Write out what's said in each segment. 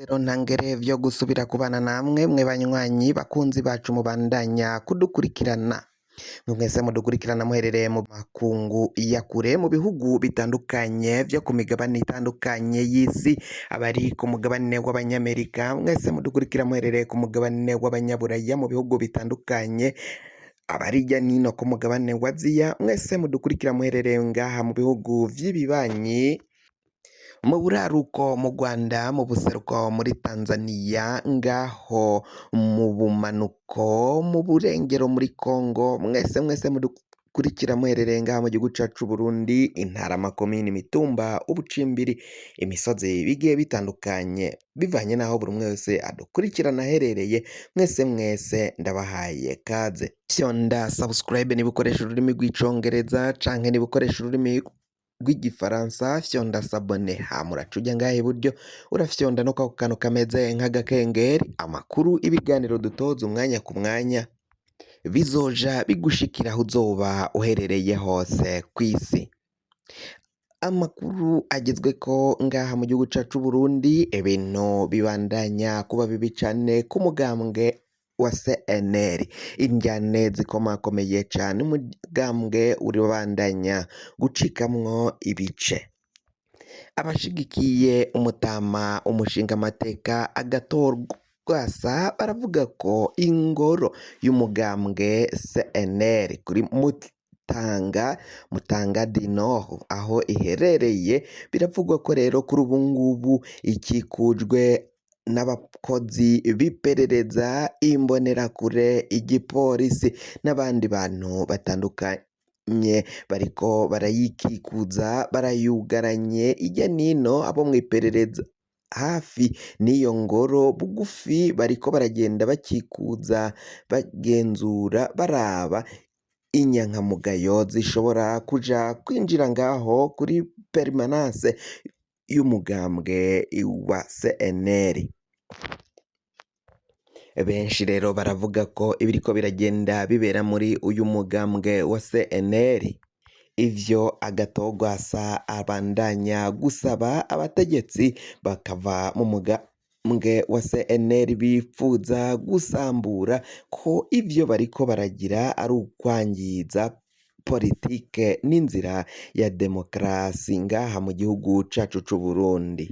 Rero ntangere vyo gusubira kubana namwe mwe banywanyi bakunzi bacu mubandanya kudukurikirana, mwe mwese mudukurikirana muherereye mu makungu ya kure, mu bihugu bitandukanye vyo ku migabane itandukanye y'isi, abari ku mugabane w'Abanyamerika, mwese mudukurikira muherereye ku mugabane w'Abanyaburaya mu bihugu bitandukanye, abari hirya nino ku mugabane wa Aziya, mwese mudukurikira muherereye ngaha mu bihugu vy'ibibanyi, mu buraruko mu Rwanda, mu buseruko muri Tanzania, ngaho mu bumanuko, mu burengero muri Congo, mwese mwese mudukurikira muherereye ngaha mu gihugu cacu Burundi, intara, amakomini, imitumba, ubucimbiri, imisozi bigiye bitandukanye, bivanye n'aho buri umwe wese adukurikirana aherereye, mwese mwese ndabahaye kaze. Fyonda subscribe niba ukoresha ururimi rw'Icongereza canke niba ukoresha ururimi rw'Igifaransa, fyonda s'abonner, hama uraca uja ngaha iburyo, urafyonda no kwako kantu kameze nk'agakengeri. Amakuru, ibiganiro dutoza umwanya ku mwanya bizoja bigushikira aho uzoba uherereye hose kw'isi. Amakuru agezweko ngaha mu gihugu cacu Burundi, ibintu bibandanya kuba bibi cane ku mugambwe wa CNL, indyane zikomakomeye cane, umugambwe urabandanya gucikamwo ibice. Abashigikiye umutama umushingamateka Agathon Rwasa baravuga ko ingoro y'umugambwe CNL kuri Mutanga, Mutanga du Nord, aho iherereye, biravugwa ko rero kuri ubu ngubu ikikujwe n'abakozi b'iperereza, imbonerakure, igipolisi n'abandi bantu batandukanye, bariko barayikikuza, barayugaranye irya nino. Abo mw'iperereza hafi n'iyo ngoro bugufi bariko baragenda bakikuza, bagenzura, baraba inyankamugayo zishobora kuja kwinjira ngaho kuri permanence y'umugambwe wa CNL. Benshi rero baravuga ko ibiriko biragenda bibera muri uyu mugambwe wa CNL, ivyo Agathon Rwasa abandanya gusaba abategetsi bakava mu mugambwe wa CNL bipfuza gusambura, ko ivyo bariko baragira ari ukwangiza politike n'inzira ya demokarasi ngaha mu gihugu cacu c'Uburundi.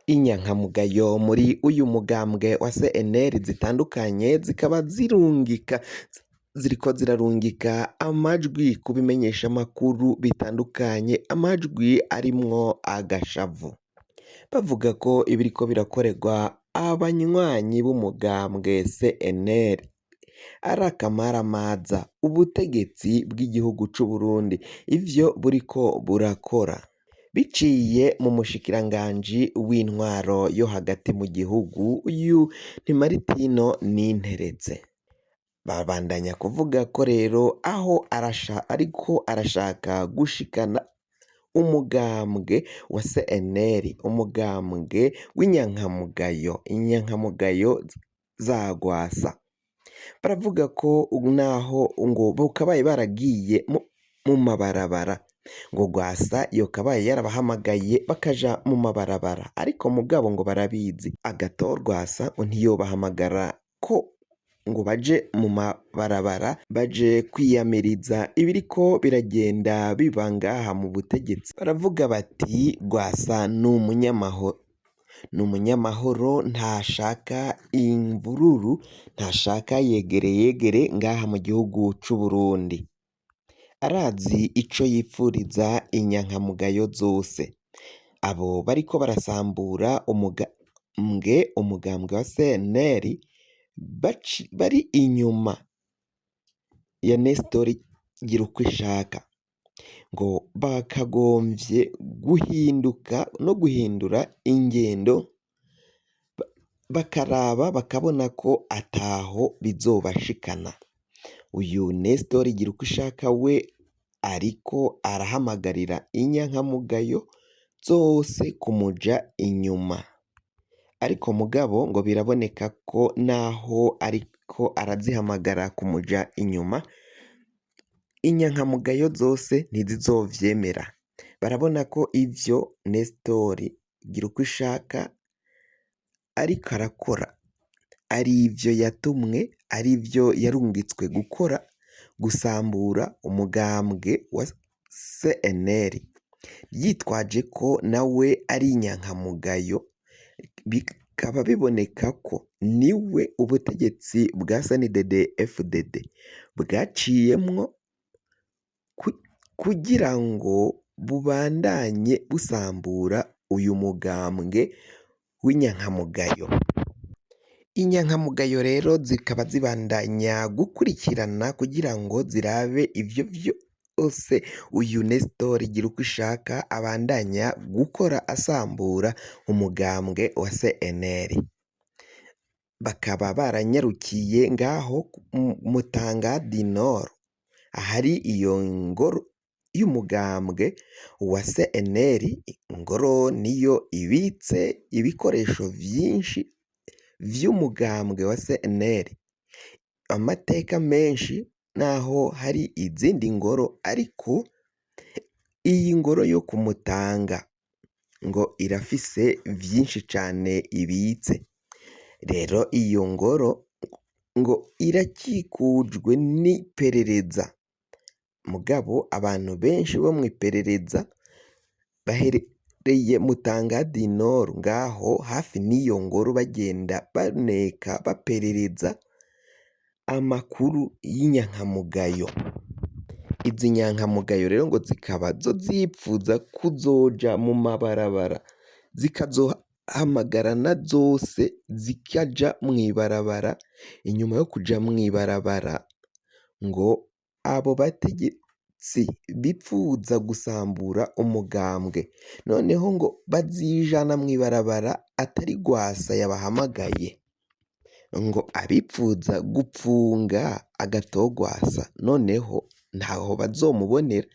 Inyankamugayo muri uyu mugambwe wa CNL zitandukanye zikaba zirungika, ziriko zirarungika amajwi ku bimenyeshamakuru bitandukanye, amajwi arimwo agashavu, bavuga ko ibiriko birakorerwa abanywanyi b'umugambwe CNL ari akamaramaza. Ubutegetsi bw'igihugu c'Uburundi, ivyo buriko burakora biciye mu mushikiranganji w'intwaro yo hagati mu gihugu, uyu ni Maritino Ninteretse, babandanya kuvuga ko rero aho arasha ariko arashaka gushikana umugambwe wa CNL, umugambwe w'inyankamugayo, inyankamugayo za Rwasa. Baravuga ko naho ngo bokabaye baragiye mu mabarabara, ngo Rwasa yokabaye yarabahamagaye bakaja mu mabarabara, ariko mugabo ngo barabizi, Agathon Rwasa ngo ntiyobahamagara ko ngo baje mu mabarabara, baje kwiyamiriza ibiriko biragenda biba ngaha mu butegetsi. Baravuga bati: "Rwasa ni umunyamahoro, ni umunyamahoro, ntashaka imvururu, ntashaka yegere yegere ngaha mu gihugu c'Uburundi, arazi ico yipfuriza inyankamugayo zose." Abo bariko barasambura umugambwe wa CNL bari inyuma ya Nestor Girukwishaka ngo bakagomvye guhinduka no guhindura ingendo, bakaraba bakabona ko ataho bizobashikana. Uyu Nestor Girukwishaka we ariko arahamagarira inyankamugayo zose kumuja inyuma, ariko mugabo ngo biraboneka ko naho ariko arazihamagara kumuja inyuma, inyankamugayo zose ntizizovyemera. Barabona ko ivyo Nestor Girukwishaka ariko arakora ari ivyo yatumwe, ari ivyo yarungitswe gukora, gusambura umugambwe wa CNL, yitwaje ko nawe ari inyankamugayo, bikaba biboneka ko niwe ubutegetsi bwa CNDD FDD bwaciyemwo kugira ngo bubandanye busambura uyu mugambwe w'inyankamugayo. Inyankamugayo rero zikaba zibandanya gukurikirana kugira ngo zirabe ivyo vyose uyu Nestor Girukwishaka abandanya gukora asambura umugambwe wa CNL. Bakaba baranyarukiye ngaho Mutanga du Nord ahari iyo ngoro y'umugambwe wa CNL, ingoro niyo ibitse ibikoresho vyinshi vy'umugambwe wa CNL, amateka menshi naho hari izindi ngoro ariko iyi ngoro yo ku Mutanga ngo irafise vyinshi cane ibitse, rero iyo ngoro ngo irakikujwe n'iperereza, mugabo abantu benshi bo mw'iperereza baherereye Mutanga du Nord ngaho hafi n'iyo ngoro bagenda baneka baperereza amakuru y'inyankamugayo. Izi nyankamugayo rero ngo zikaba zo zipfuza kuzoja mu mabarabara zikazohamagarana zose zikaja mw'ibarabara, inyuma yo kuja mw'ibarabara ngo abo bategetsi bipfuza gusambura umugambwe noneho ngo bazijana mw'ibarabara atari Rwasa yabahamagaye, ngo abipfuza gupfunga Agathon noneho ntaho bazomubonera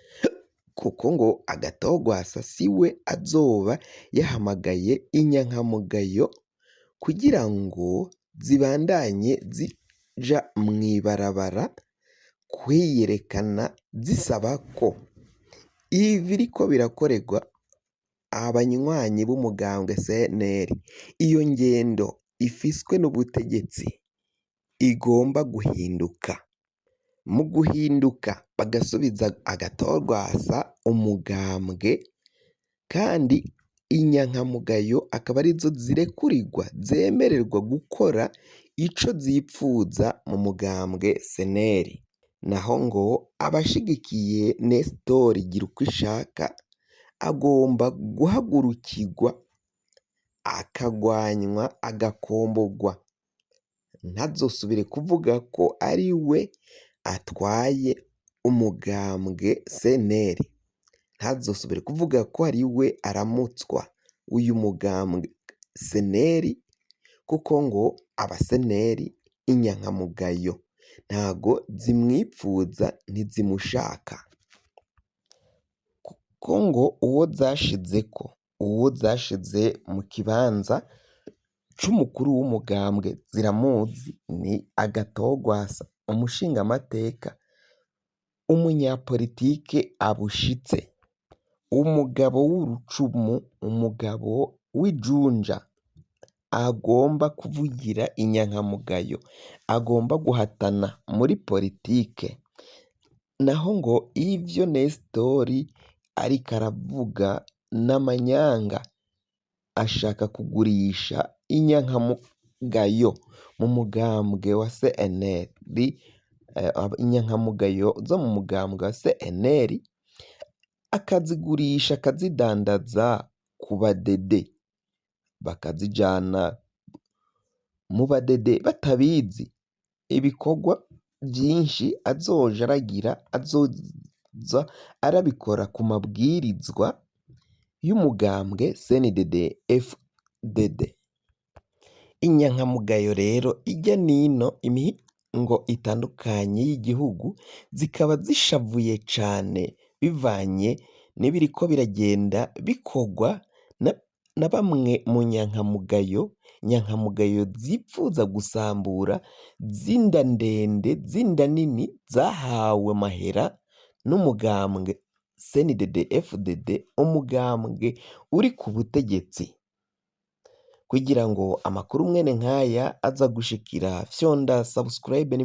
kuko ngo Agathon siwe azoba yahamagaye inyankamugayo kugira ngo zibandanye zija mw'ibarabara kwiyerekana zisaba ko ibiriko birakorerwa abanywanyi b'umugambwe CNL iyo ngendo ifiswe n'ubutegetsi igomba guhinduka, mu guhinduka bagasubiza Agathon umugambwe kandi inyankamugayo akaba arizo zirekurirwa zemererwa gukora ico zipfuza mu mugambwe CNL, naho ngo abashigikiye Nestor Girukwishaka agomba guhagurukirwa akagwanywa agakombogwa, ntazosubire kuvuga ko ari we atwaye umugambwe CNL, ntazosubire kuvuga ko ari we aramutswa uyu mugambwe CNL kuko ngo abaseneri inyankamugayo ntago zimwipfuza ntizimushaka, kuko ngo uwo zashizeko uwo zashize mu kibanza c'umukuru w'umugambwe ziramuzi ni Agathon Rwasa umushingamateka umunyapolitike abushitse, umugabo w'urucumu, umugabo w'ijunja agomba kuvugira inyankamugayo, agomba guhatana muri politike, naho ngo ivyo Nestori ariko aravuga n'amanyanga ashaka kugurisha inyankamugayo mu mugambwe wa CNL, inyankamugayo zo mu mugambwe wa CNL akazigurisha akazidandaza ku badede bakazijana mu badede batabizi, ibikorwa vyinshi azoja aragira azoza arabikora ku mabwirizwa y'umugambwe CNDD FDD. Inyankamugayo rero irya nino imihingo itandukanye y'igihugu zikaba zishavuye cane bivanye n'ibiriko biragenda bikorwa na bamwe mu nyankamugayo, inyankamugayo zipfuza gusambura z'inda ndende z'inda nini zahawe amahera n'umugambwe CNDD FDD, umugambwe uri ku butegetsi. Kugira ngo amakuru mwene nkaya aza gushikira, fyonda subscribe.